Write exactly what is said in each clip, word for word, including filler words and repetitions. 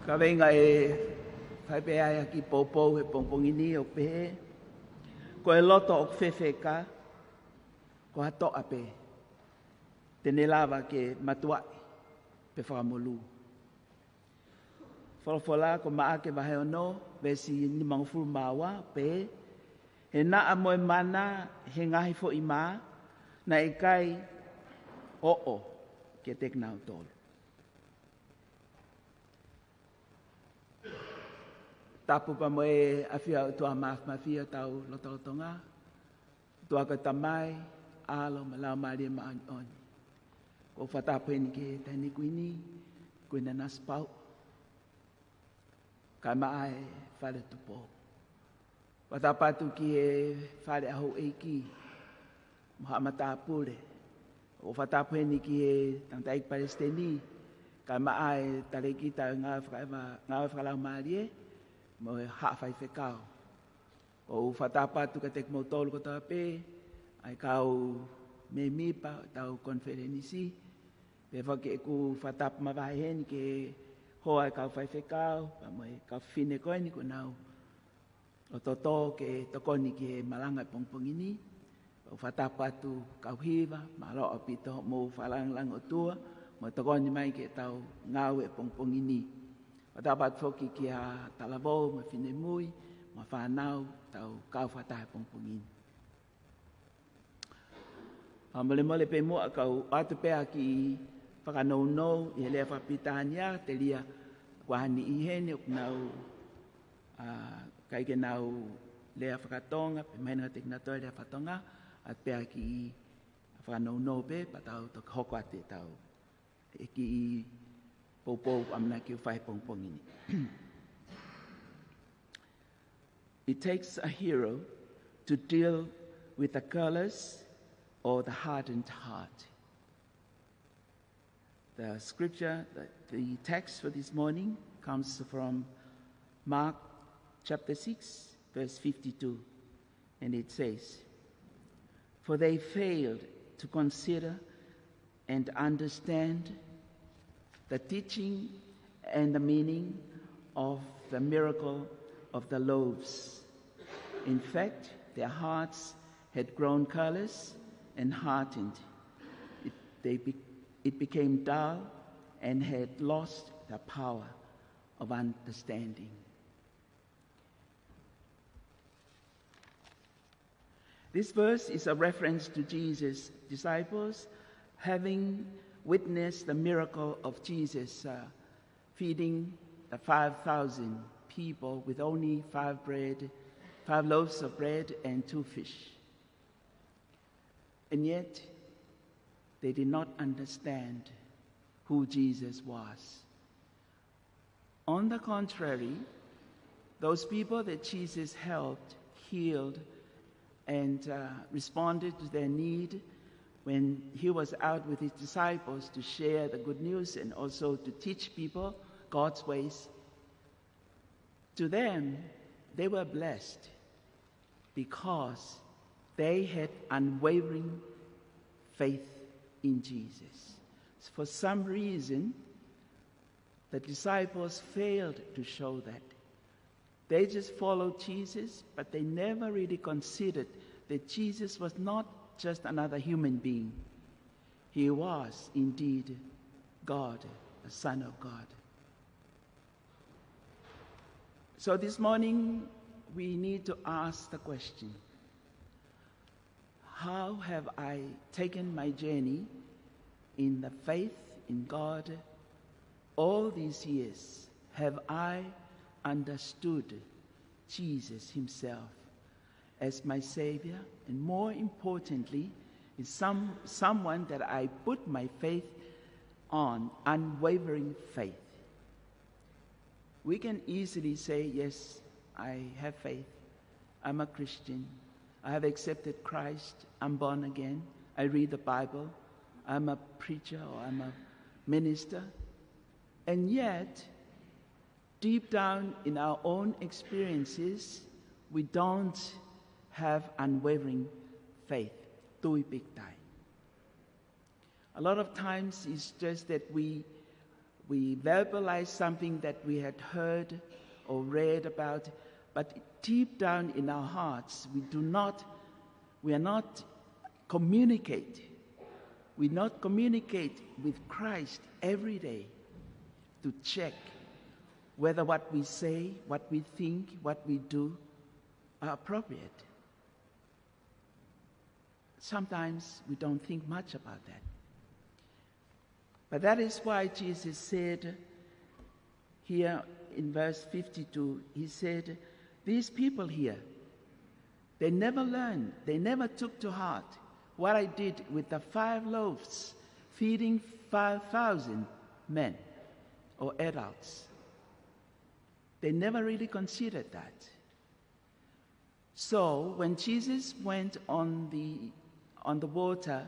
Kaveinga ʻe fai pē ai ʻa e kiʻi poupou he pongipongi ni ʻoku pehē: Ko e loto ʻoku fefeka, ko ha toʻa pē te ne lava ke matuaʻi pe fakamolū. Folofola ko Maʻake vahe ono, veesi nimangofulu mā ua, pehē: He naʻa mo e mana he ngaahi foʻi mā, naʻe ʻikai oʻo kiate kinautolu. Tapu pea mo e ʻafio ʻa e ʻOtua Māfimafi ʻi hotau lotolotonga. ʻOtua ko e Tamai, ʻAlo mo e Laumālie Māʻoniʻoni. ʻOku ou fakatapu heni ki he Taʻahine Kuini, Kuini Nanasipauʻu, kae ʻumaʻā e Fale Tupou. Fakatapu atu ki he Fale ʻa Houʻeiki mo haʻa matāpule. ʻOku ou fakatapu heni ki he Tangataʻeiki Palesiteni, kae ʻumaʻā e Talēkita ʻo e Ngāue Faka-, Ngāue Fakalaumālie mo e haʻa faifekau. ʻOku ou fakatapu atu kiate kimoutolu kotoa pē, ʻa e kau mēmipa ʻo ʻetau konifelenisi. Pehē foki ʻeku fakatapu mavahe heni ki he hoa ʻo e kau faifekau pea mo e kau fefine ko eni kuo nau loto tō ke tokoni ki he malanga he pongipongi ni. ʻOku ou fakatapu atu kau hiva, mālō ʻaupito hoʻomou fakalāngilangi ʻOtua mo tokoni mai ki heʻetau ngāue he pongipongi ni. Fakatapu atu foki ki he talavou mo e finemui mo e fānau, ʻetau kau fakataha he pongipongi ni. Fakamolemole pē muʻa ka u ʻoatu pē ha kiʻi fakanounou ʻi he lea fakapilitānia, telia ʻoku ʻi ai ha niʻihi heni ʻoku nau, ʻa, ʻikai ke nau lea fakatonga, pe mahino kiate kinautolu e lea fakatonga, ʻoatu pē ha kiʻi fakanounou pē, pea tau toki hoko atu ʻetau, e kiʻi poupou ʻamanaki ʻo fai he pongipongi ni. It takes a hero to deal with the careless or the hardened heart. The scripture, the, the text for this morning comes from Mark chapter six, verse fifty-two, and it says, "For they failed to consider and understand the teaching and the meaning of the miracle of the loaves. In fact, their hearts had grown callous and hardened. It, they be-, it became dull and had lost the power of understanding." This verse is a reference to Jesus' disciples having witnessed the miracle of Jesus, uh, feeding the five thousand people with only five bread, five loaves of bread and two fish. And yet, they did not understand who Jesus was. On the contrary, those people that Jesus helped, healed, and, uh, responded to their need when he was out with his disciples to share the good news and also to teach people God's ways, to them, they were blessed because they had unwavering faith in Jesus. For some reason, the disciples failed to show that. They just followed Jesus, but they never really considered that Jesus was not just another human being. He was indeed God, the Son of God. So this morning, we need to ask the question, how have I taken my journey in the faith in God all these years? Have I understood Jesus himself as my Savior? And more importantly, is some-, someone that I put my faith on, unwavering faith. We can easily say, "Yes, I have faith. I'm a Christian. I have accepted Christ. I'm born again. I read the Bible. I'm a preacher or I'm a minister." And yet, deep down in our own experiences, we don't have unwavering faith. Tui pīkitai. A lot of times it's just that we, We verbalize something that we had heard or read about, but deep down in our hearts, we do not, we are not communicate. We not communicate with Christ every day to check whether what we say, what we think, what we do are appropriate. Sometimes we don't think much about that. But that is why Jesus said here in verse fifty-two, he said, "These people here, they never learned, they never took to heart what I did with the five loaves, feeding five thousand men or adults." They never really considered that. So when Jesus went on the, on the water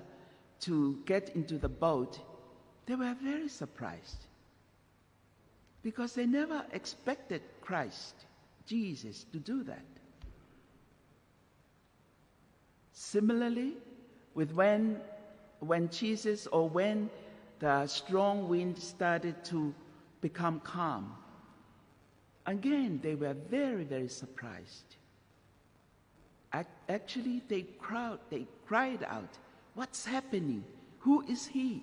to get into the boat, they were very surprised because they never expected Christ, Jesus, to do that. Similarly, with when, when Jesus, or when the strong wind started to become calm, again, they were very, very surprised. Ac-, actually, they crowd, they cried out, "What's happening? Who is he?"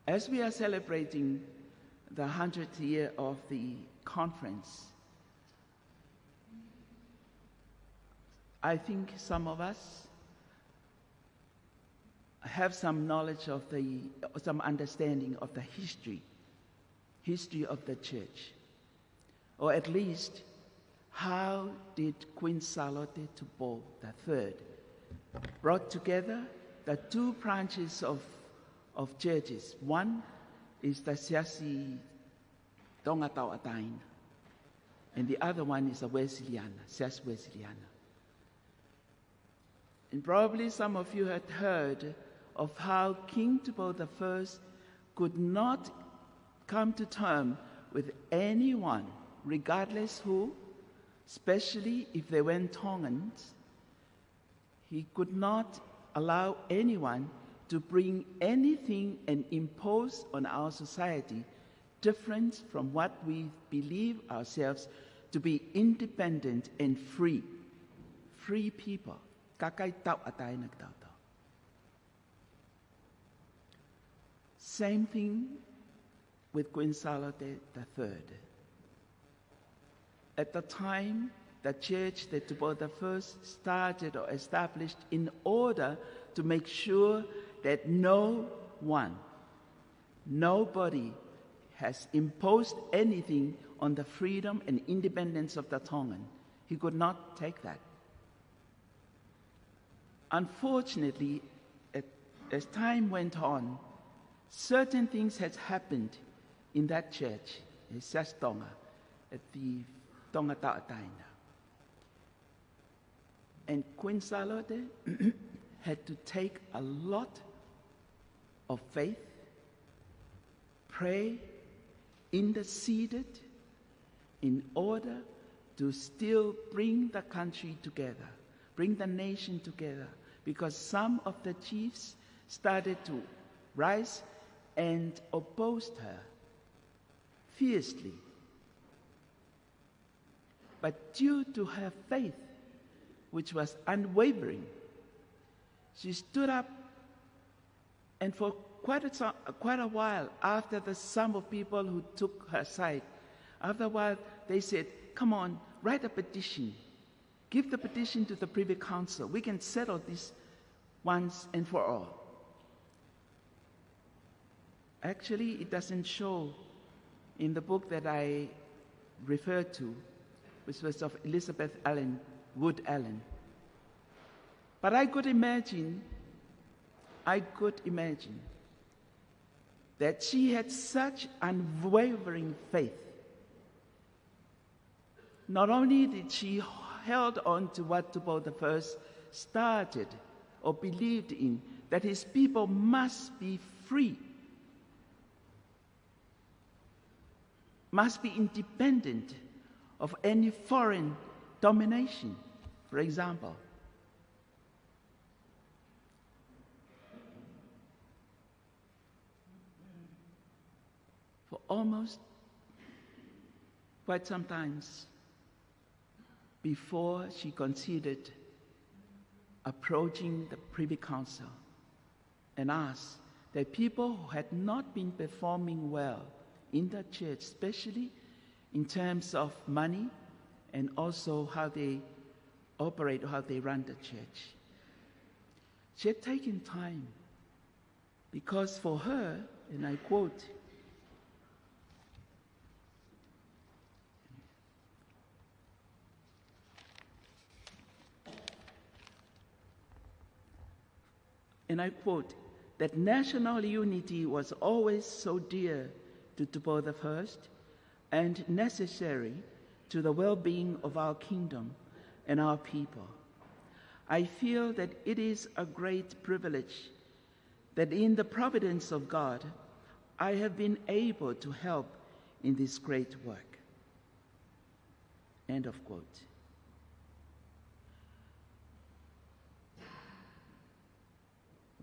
As we are celebrating the hundredth year of the conference, I think some of us have some knowledge of the, some understanding of the history, history of the church, or at least how did Queen Sālote Tupou the third brought together the two branches of, of churches. One is the Siasi Tonga Tauʻatāina, and the other one is a Wesiliana, Siasi Wesiliana. And probably some of you had heard of how King Tupou the First could not come to term with anyone, regardless who, especially if they weren't Tongans. He could not allow anyone to bring anything and impose on our society different from what we believe ourselves to be independent and free. Free people. Kakai tauʻatāina kitautolu. Same thing with Queen Sālote the third. At the time, the church that Tupou the First started or established in order to make sure that no one, nobody has imposed anything on the freedom and independence of the Tongan. He could not take that. Unfortunately, at, as time went on, certain things had happened in that church, in Siasi Tonga, at the Tonga Tauʻatāina. And Queen Sālote had to take a lot of faith, pray, interceded in order to still bring the country together, bring the nation together, because some of the chiefs started to rise and opposed her fiercely. But due to her faith, which was unwavering, she stood up, and for quite a, so-, quite a while after, the some of people who took her side, after a while, they said, "Come on, write a petition. Give the petition to the Privy Council. We can settle this once and for all." Actually, it doesn't show in the book that I refer to, which was of Elizabeth Allen, Wood Allen. But I could imagine, I could imagine that she had such unwavering faith. Not only did she held on to what Tupou the First started or believed in, that his people must be free, must be independent of any foreign domination, for example. almost quite sometimes before she considered approaching the Privy Council and asked that people who had not been performing well in the church, especially in terms of money and also how they operate, how they run the church. She had taken time because for her, and I quote, and I quote, that national unity was always so dear to Tupou the First and necessary to the well-being of our kingdom and our people. I feel that it is a great privilege that in the providence of God, I have been able to help in this great work. End of quote.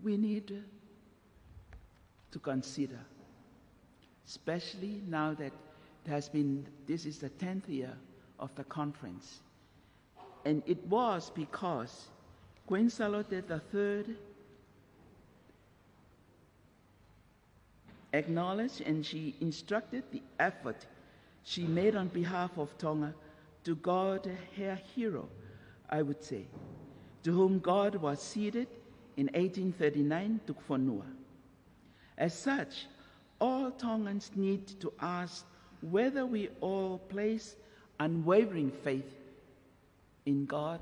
We need to consider, especially now that it has been, this is the tenth year of the conference. And it was because Queen Salote the Third acknowledged and she instructed the effort she made on behalf of Tonga to God, her hero, I would say, to whom God was ceded in eighteen thirty-nine, Tukufonua. As such, all Tongans need to ask whether we all place unwavering faith in God,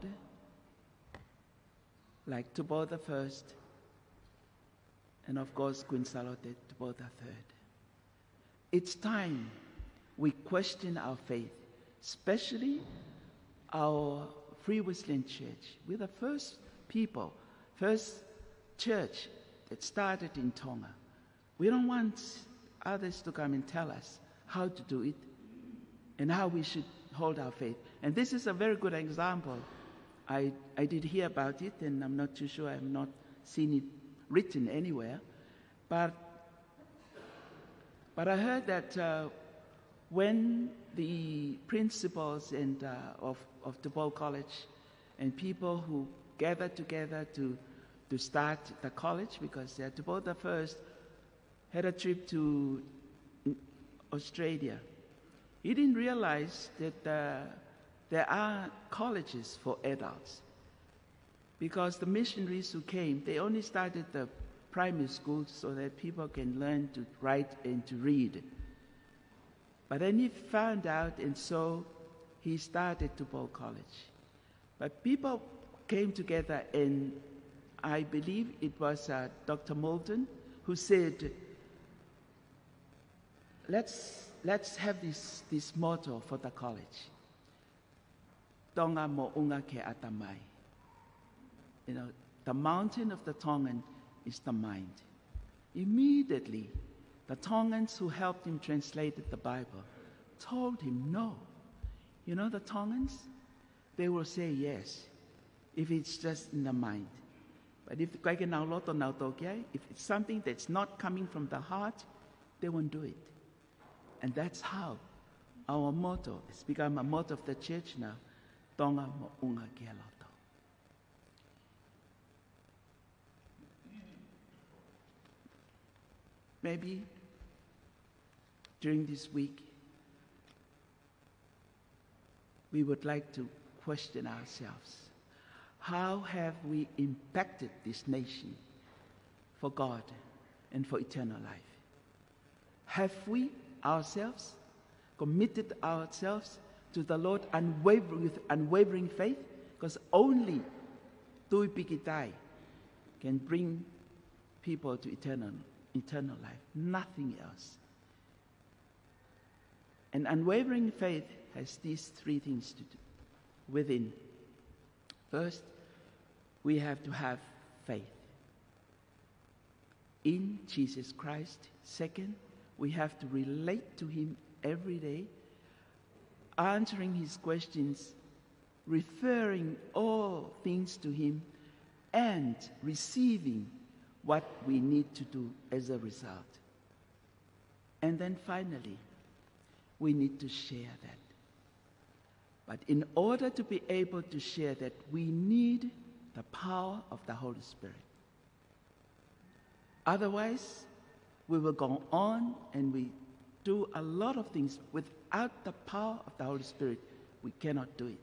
like Tupou the First, and of course, Queen Salote Tupou the Third. It's time we question our faith, especially our Free Wesleyan Church. We're the first people, first church that started in Tonga. We don't want others to come and tell us how to do it and how we should hold our faith. And this is a very good example. I, I did hear about it, and I'm not too sure, I have not seen it written anywhere. But, but I heard that, uh, when the principals and, uh, of, of Tupou College and people who gathered together to, to start the college, because, uh, Tupou the First had a trip to Australia. He didn't realize that, uh, there are colleges for adults, because the missionaries who came, they only started the primary school so that people can learn to write and to read. But then he found out, and so he started Tupou College. But people came together, and I believe it was, uh, Doctor Moulton who said, "Let's, let's have this, this motto for the college. Tonga moʻunga ke ʻatamai." You know, the mountain of the Tongan is the mind. Immediately, the Tongans who helped him translate the Bible told him, "No." You know the Tongans? They will say yes if it's just in the mind. But if ʻikai ke nau loto nau tō ki ai, if it's something that's not coming from the heart, they won't do it. And that's how our motto has become a motto of the church now, Tonga moʻunga ke loto. Maybe during this week, we would like to question ourselves. How have we impacted this nation for God and for eternal life? Have we ourselves committed ourselves to the Lord unwaver-, with unwavering faith? Because only tui pīkitai can bring people to eternal, eternal life, nothing else. And unwavering faith has these three things to do within. First, we have to have faith in Jesus Christ. Second, we have to relate to him every day, answering his questions, referring all things to him, and receiving what we need to do as a result. And then finally, we need to share that. But in order to be able to share that, we need the power of the Holy Spirit. Otherwise, we will go on and we do a lot of things. Without the power of the Holy Spirit, we cannot do it.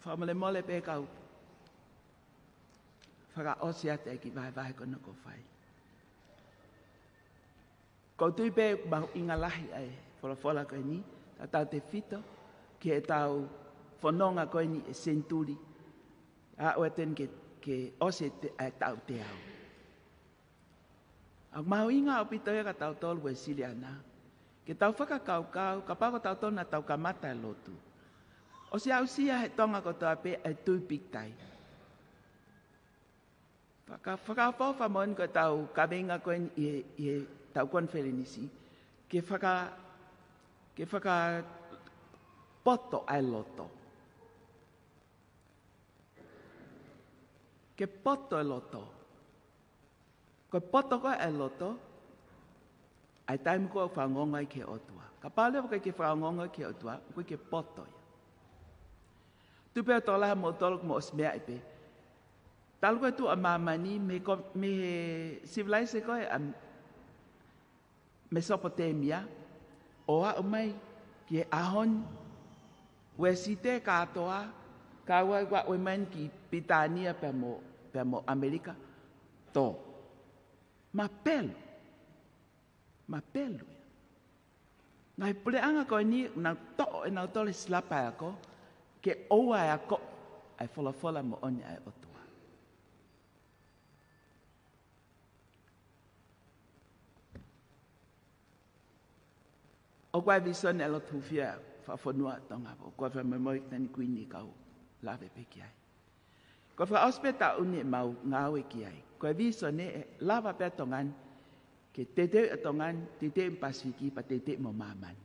Fakamolemole pē kau fakaʻosi atu e kiʻi vahevahe ko ena kuo fai. ʻOku ou tui pē ʻoku mahuʻinga lahi ʻa e folofola ko eni, tautautefito ki heʻetau fononga ko eni he senituli, ʻa ʻoku ʻatā ke, ke ʻosi e te-, ʻa e taʻu teau. ʻOku mahuʻinga ʻaupito ia kia tautolu Uēsiliana, ke tau fakakaukau, kapau ko tautolu naʻa tau kamata e lotu, ʻosi aʻusia he Tonga kotoa pē e tui pikitai. Faka-, fakaʻofoʻofa moʻoni ko ʻetau kaveinga ko eni ʻi he, ʻi heʻetau konifelenisi, ke faka-, ke fakapoto ʻa e loto. Ke poto e loto. Ko e poto ko ē e loto, ʻa e taimi ko ē ʻoku fakaongoongo ai ki he ʻOtua. Kapau leva ʻoku ʻikai ke fakaongoongo ai ki he ʻOtua, ʻoku ʻikai ke poto ia. Tuʻu pē ʻo tokolahi moutolu ʻoku mou ʻosi meaʻi pē. Talu ko ē e tuʻu ʻa māmani mei he ko-, mei he sivilaise ko ē ʻa Mesopotemia, ʻo aʻu mai ki he ʻaho ni, Uēsite kātoa, kae ʻoua ʻe aʻu mai ki Pilitānia pea mo, pea mo ʻAmelika, tō. Mapelu. Mapelu ia. Ngaahi puleʻanga ko eni, nau toʻo ʻenautolu e silapa e ako, ke ʻoua ʻe ako ʻa e folofola moʻoni ʻa e ʻOtua. ʻOku ʻi ai e vīsone ʻa e lotu hūfia fakafonua ʻa Tonga, ʻoku ou fakamolemole ki he Taʻahine Kuini ʻi he kau lave pē ki ai. Ko e fakaʻosi pē taʻu ni ʻemau ngāue ki ai. Ko e vīsone ʻe lava pē ʻa Tonga ni ke teuteuʻi ʻa Tonga ni, teuteuʻi mo e Pasifiki, pea teuteuʻi mo māmani.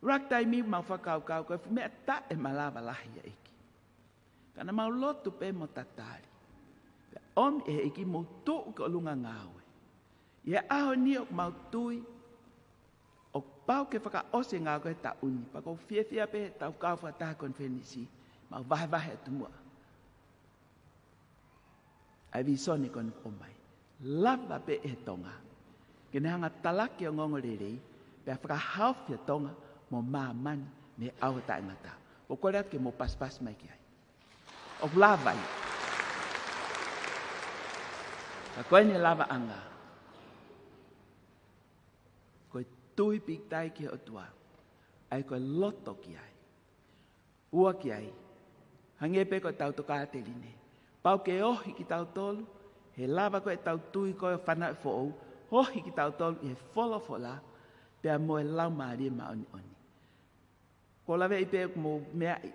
ʻUluaki taimi ʻemau fakakaukau, ko e fuʻu meʻa taʻemalava lahi ʻa e ʻEiki. Ka naʻa mau lotu pē mo tatali. Pea ʻomi ʻe he ʻEiki mo tuʻu ki ʻolunga ngāue. ʻI he ʻaho ni ʻoku mau tui, ʻoku pau ke fakaʻosi e ngāue ko ē he taʻu ni, pea ʻoku ou fiefia pē heʻetau kau fakataha konifelenisi, mau vahevahe atu muʻa ʻa e vīsone ko eni ʻoku ʻomai. Lava pē ʻe Tonga ke ne hanga ʻo talaki e ongoongolelei, pea fakahaofi ʻa Tonga mo māmani mei he ʻauha taʻengata. ʻOku ou kole atu ke mou pasipasi mai ki ai. ʻOku lava ia. Ka ko eni e lavaʻanga. Ko e tui pikitai ki he ʻOtua. ʻA ia ko e loto ki ai. Ua ki ai. Hangē pē ko ʻetau tokāteline. Pau ke ohi kitautolu, he lava ko ē ʻetau tui ko e fanauʻi foʻou, ohi kitautolu ʻi he folofola, pea mo e Laumālie Māʻoniʻoni. ʻOku ou laveʻi pē ʻoku mou meaʻi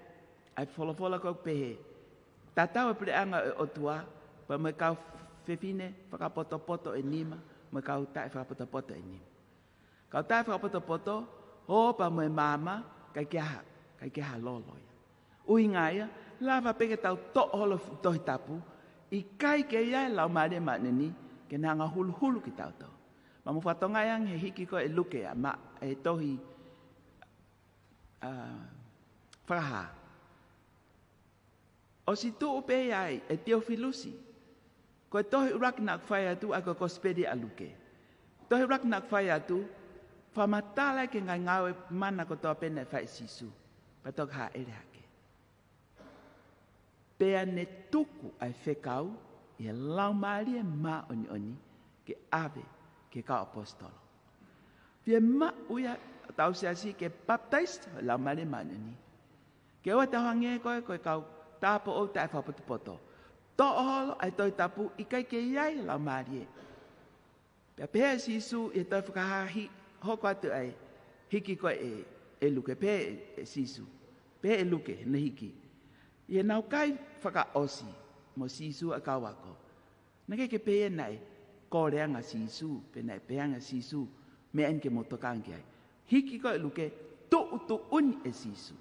ʻa e folofola ʻoku pehē, tatau e puleʻanga ʻo e ʻOtua pea mo e kau fefine fakapotopoto ʻe nima, mo e kau taʻefakapotopoto ʻe nima. Kau taʻefakapotopoto, ō pea mo e maama, ʻikai ke ʻi ai ha, ʻikai ke ʻi ai ha lolo ia. ʻUhinga ia, lava pē ke tau toʻo holo e fuʻu Tohi Tapu, ʻikai ke ʻi ai e Laumālie Māʻoniʻoni ke ne hanga ʻo huluhulu kitautolu. Pea mou fakatokangaʻi ange he hiki ko ē ʻe Luke ʻa e ma-, e tohi, ʻa, Fakahā. ʻOsi tuʻu pē ia ai ʻe Tiofilusi. Ko e tohi ʻuluaki naʻa ku fai atu ʻa e ko e Kosipeli ʻa Luke. Tohi ʻuluaki naʻa ku fai atu, fakamatala ki he ngaahi ngāue mana kotoa pē naʻe fai ʻe Sīsū. Pea toki hāʻele hake. Pea ne tuku ʻa e fekau ʻi he Laumālie Māʻoniʻoni ke ʻave ki he kau ʻaposetolo. Fiemaʻu ia ʻetau siasi ke papitaiso he Laumālie Māʻoniʻoni. Ke ʻoua te tau hangē ko e, ko e kau tāupoʻou taʻefakapotopoto. Toʻo holo ʻa e Tohi Tapu ʻikai ke ʻi ai e Laumālie. Pea pehē ʻe Sīsū ʻi he tohi Fakahā, hoko atu ai, hiki ko ē ʻe, ʻe Luke, pehē ʻe Sīsū. Pehē ʻe Luke, ne hiki. ʻI heʻenau kai fakaʻosi mo Sīsū ʻa e kau ako. Naʻe ʻikai ke pehē naʻe kole ange ʻa Sīsū, pe naʻe pehē ange ʻa Sīsū, meʻa eni ke mou tokanga ki ai. Hiki ko ē ʻe Luke, tuʻutuʻuni ʻe Sīsū.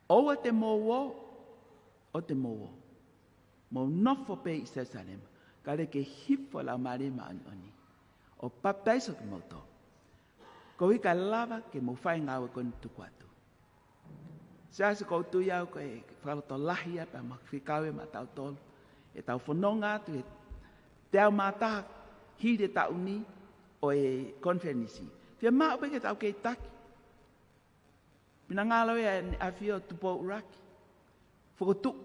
ʻOua te mou ō, ʻoua te mou ō. Mou nofo pē ʻi Selusalema. Pea lele ke hifo e Laumālie Māʻoniʻoni ʻo papitaiso kimoutolu, koeʻuhi kae lava ke mou fai e ngāue ko eni tuku atu. Siasi, ʻoku ou tui au ko e fakalotolahi ia pea mo e fekau ia maʻatautolu ʻetau fononga atu he teau mā taha hili e taʻu ni ʻo e konifelenisi. Fiemaʻu pē ke tau kei taki. Finangalo ia ʻEne ʻAfio ʻo tupu ʻo ʻuluaki. Fokotuʻu,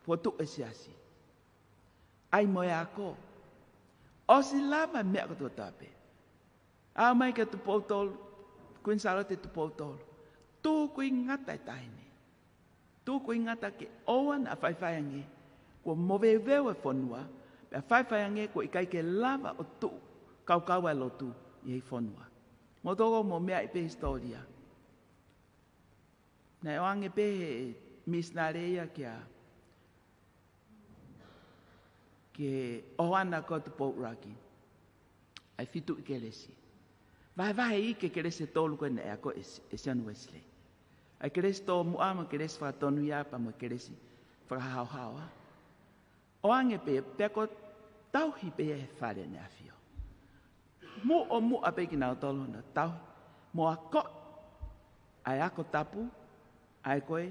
fokotuʻu e siasi. ʻAi mo e ako. ʻOsi lava e meʻa kotoa pē. Aʻu mai kia Tupou Tolu, Kuini Sālote Tupou Tolu. Tukuingata e taʻahine. Tukuingata ke ʻoua naʻa faifai ange kuo moveuveu e fonua, pea faifai ange kuo ʻikai ke lava ʻo tuʻu kaukau ʻa e lotu ʻi he fonua. Mou toki mou meaʻi pē hisitōlia. Naʻe ʻoange pē ʻe he misinale ia kia, ki he ʻohoana ko Tupou ʻUluaki, ʻa e Fituʻi Kelesi. Vahevahe ʻi he kelesi ʻe tolu ko ē naʻe ako ʻe, ʻe Sione Uesilē. ʻA e kelesi tōmuʻa mo e kelesi fakatonuhia pea mo e kelesi fakahaohaoa. ʻOange pē, pea kuo tauhi pē ia he fale ʻEne ʻAfio. Muʻomuʻa pē kinautolu hono tauhi mo akoʻi ʻa e ako tapu, ʻa ē ko ē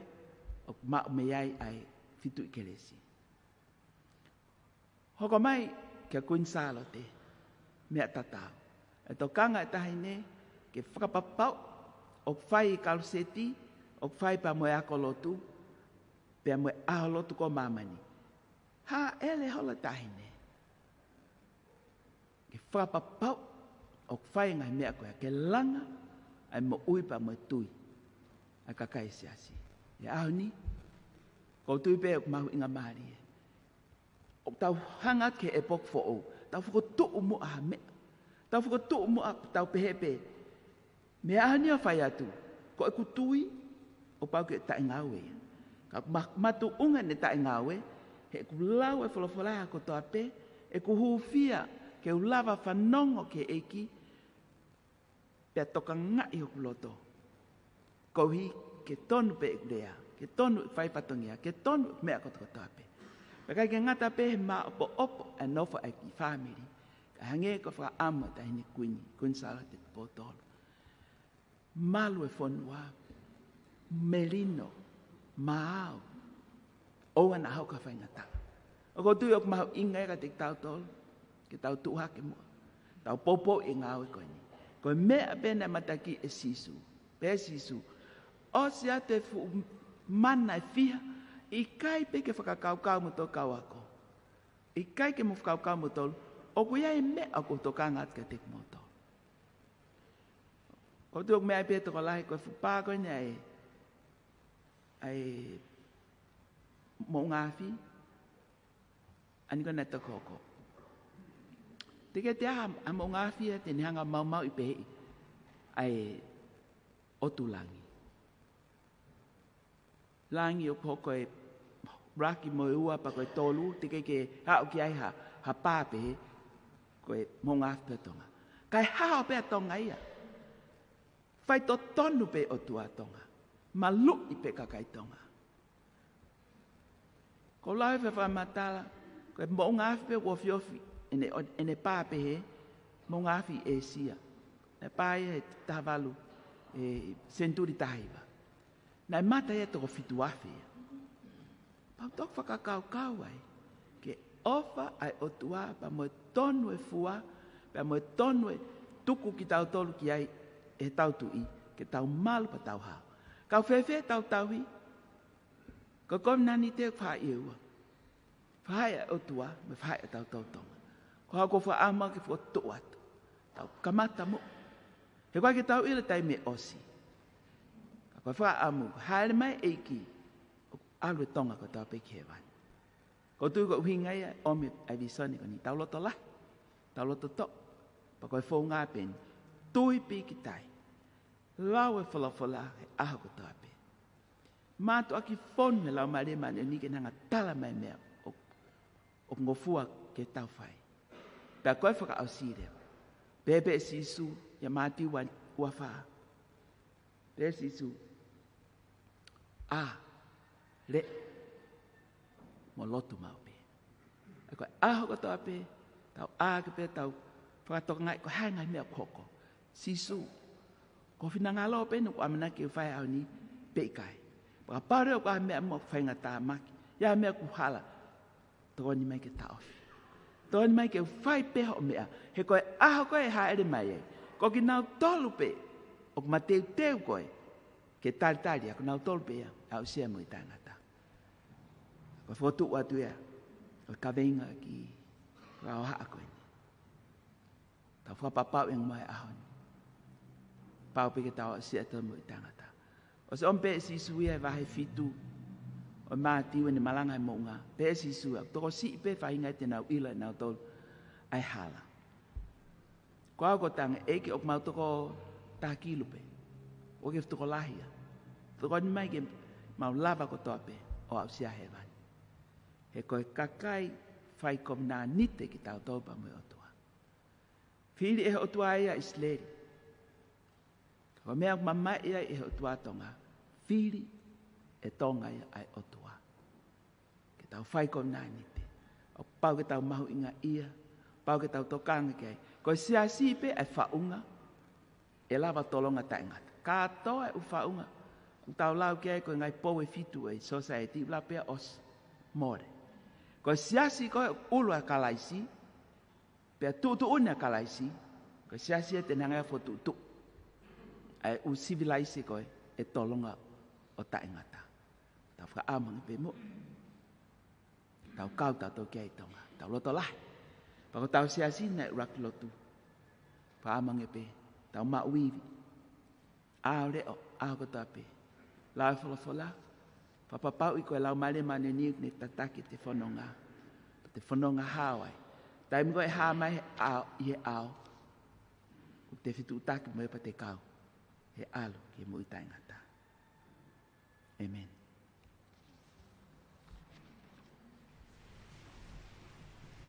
ʻoku maʻu mei ai ʻa e Fituʻi Kelesi. Hoko mai kia Kuini Sālote, meʻa tatau. ʻE tokanga e taʻahine ke fakapapauʻi ʻoku fai e kaluseti, ʻoku fai pea mo e ako lotu, pea mo e ʻaho lotu ko māmani. Hāʻele holo e taʻahine ke fakapapauʻi ʻoku fai e ngaahi meʻa ko ia ke langa ʻa e moʻui pea mo e tui ʻa e kakai e siasi. ʻI he ʻaho ni, ʻoku ou tui pē ʻoku mahuʻinga mālie ʻoku tau hanga atu ki he ʻepoki foʻou, tau fokotuʻu muʻa ha meʻa. Tau fokotuʻu muʻa, tau pehē pē, mei he ʻaho ni ʻo fai atu, ko ʻeku tui, ʻoku pau ke taʻengaue ia. Ka ma-, makatuʻunga ʻene taʻengaue, he ʻoku lau e folofola he ʻaho kotoa pē, ʻeku hūfia ke u lava fanongo ki he ʻEiki, pea tokangaʻi hoku loto. Koeʻuhi ke tonu pē ʻeku lea, ke tonu ʻeku fai fatongia, ke tonu ʻeku meʻa kotokotoa pē. Pea ʻikai ke ngata pē he māʻopoʻopo e nofo ʻa e kiʻi fāmili, kae hangē ko e fakaʻamu ʻa e taʻahine kuini, Kuini Sālote Tupou Tolu. Malu e fonua, melino, maau, ʻoua naʻa hoko ha faingataʻa. ʻOku ou tui ʻoku mahuʻinga ia kiate kitautolu, ke tau tuʻu hake muʻa, tau poupouʻi e ngāue ko eni. Ko e meʻa pē naʻe matakiʻi ʻe Sīsū, pehē ʻe Sīsū, ʻosi atu e fuʻu mana ʻe fiha, ʻikai pē ke fakakaukau moutolu kau ako. ʻIkai ke mou fakakaukau moutolu, ʻoku ʻi ai e meʻa ʻoku ou tokanga atu kiate kimoutolu. ʻOku ou tui ʻoku meaʻi pē ʻe he tokolahi ko e fuʻu pā ko eni ʻa e, ʻa e moʻungaafi, ʻa eni ko ē naʻe toki hoko. Teʻeki ke ʻi ai ha moʻungaafi ia te ne hanga ʻo maumauʻi pehē ʻa e ʻotu langi. Langi ʻoku hoko e ʻuluaki mo e ua pea ko e tolu, teʻeki ke aʻu ki ai ha, ha pā pehē ko e moʻungaafi pē ʻo Tonga. Kae hao pē ʻa Tonga ia. Faitotonu pē ʻOtua ʻa Tonga. Maluʻi pē kakai Tonga. Ko e lau e fakamatala, ko e moʻungaafi pē ʻoku ofiofi ʻene, ʻene pā pehē, moʻungaafi ʻĒsia. Naʻe pā ia he taha valu, ʻe, senituli taha hiva. Naʻe mata ia toko fitu afe ia. Pea u toki fakakaukau ai ki he ʻofa ʻa e ʻOtua, pea mo e tonu e fua, pea mo e tonu e tuku kitautolu ki ai ʻe heʻetau Tuʻi, ke tau malu pea tau hao. Ka ʻoku fēfē ʻetau tauhi? Ko e kovinānite ʻoku faʻa ʻi he ua. Faʻa ʻi he ʻOtua, mo e faʻa ʻi hotau tautonga. Ko e hā ʻoku ou fakaʻamu ke fokotuʻu atu? Tau kamata muʻa. He ʻoku ʻikai ke tau ʻilo e taimi ʻe ʻosi. Ka ko e fakaʻamu, hāʻele mai e ʻEiki, ʻoku ʻalu e Tonga kotoa pē ki hēvani. ʻOku ou tui ko e ʻuhinga ia ʻomi ai e vīsone ko eni, tau loto lahi, tau loto toʻa, pea ko e founga pē eni, tui pīkitai, lau e folofola he ʻaho kotoa pē. Mātuʻaki fonu he Laumālie Māʻoniʻoni ke ne hanga ʻo tala mai e meʻa ʻoku, ʻoku ngofua ke tau fai. Pea ko e fakaʻosi leva. Pehē pē ʻe Sīsū, ʻia Mātiu ua, ua fā. Pehē ʻe Sīsū, ʻā, leʻo, mo lotu maʻu pē. Ko e ʻaho kotoa pē, tau ʻā ke pē tau fakatokangaʻi ko e hā e ngaahi meʻa ʻoku hoko. Sīsū, ko ho finangalo pē ʻoku ʻamanaki ke u fai he ʻaho ni pe ʻikai. Pea kapau leva ʻoku ʻi ai ha meʻa ʻoku faingataʻa mai, ʻi ai ha meʻa ʻoku hala, tokoni mai ke taʻofi. Tokoni mai ke u fai pē hoʻo meʻa. He ko e ʻaho ko ē ʻe hāʻele mai ai, ko kinautolu pē ʻoku mateuteu ko ē ke talitali, ʻa kinautolu pē ia ʻe aʻusia e moʻui taʻengata. Ko e fokotuʻu atu ia ʻo e kaveinga ki he hoʻatā ko eni. Tau fakapapauʻi ange mai he ʻaho ni, pau pē ke tau aʻusia ʻa e moʻui taʻengata. ʻOsi ʻomi pē ʻe Sīsū ia he vahe fitu ʻo Mātiu ʻene malanga he moʻunga. Pehē ʻe Sīsū, ʻoku tokosiʻi pē faʻahinga ia te nau ʻilo ʻe nautolu ʻa e hala. Ko au ko e tangi, ʻEiki, ʻoku mau toko taha kilu pē, ʻoku ʻikai ke tokolahi ia. Tokoni mai ke mau lava kotoa pē ʻo aʻusia hēvani. He ko e kakai fai kovinānite kitautolu pea mo e ʻOtua. Fili ʻe he ʻOtua ia ʻIsileli. Ko e meʻa ʻoku mamaʻo ai ʻe he ʻOtua Tonga, fili ʻe Tonga ia ʻa e ʻOtua. Ke tau fai kovinānite. ʻOku pau ke tau mahuʻingaʻia, pau ke tau tokanga ki ai. Ko e siasi pē ʻa e faʻunga ʻe lava tolonga taʻengata. Kātoa e ʻū faʻunga ʻoku tau lau ki ai ko e ngaahi pou ʻe fitu ʻo e sōsaieti, ʻoku lava pē ia ʻo ʻosi, mole. Ko e siasi ko ē ʻoku ʻulu ʻa Kalaisi, pea tuʻutuʻuni ʻa Kalaisi, ko e siasi ia te ne hanga ia ʻo fokotuʻutuʻu ʻa e ʻū sivilaise ko ē ʻe tolonga ʻo taʻengata. Tau fakaʻamu ange pē muʻa. Tau kau tautolu ki ai Tonga. Tau loto lahi. Pea ko hotau siasi naʻe ʻuluaki lotu. Fakaʻamu ange pē, tau maʻu ivi. ʻAo leʻo, ʻaho kotoa pē. Lau e folofola. Fakapapauʻi ko e Laumālie Māʻoniʻoni ʻoku ne tataki ʻete fononga. Pea te fononga hao ai. Taimi ko ē ʻe hā mai he ʻao, ʻi he ʻao, ʻoku te fetuʻutaki mo ia pea te kau he ʻalu ki he moʻui taʻengata. ʻĒmeni.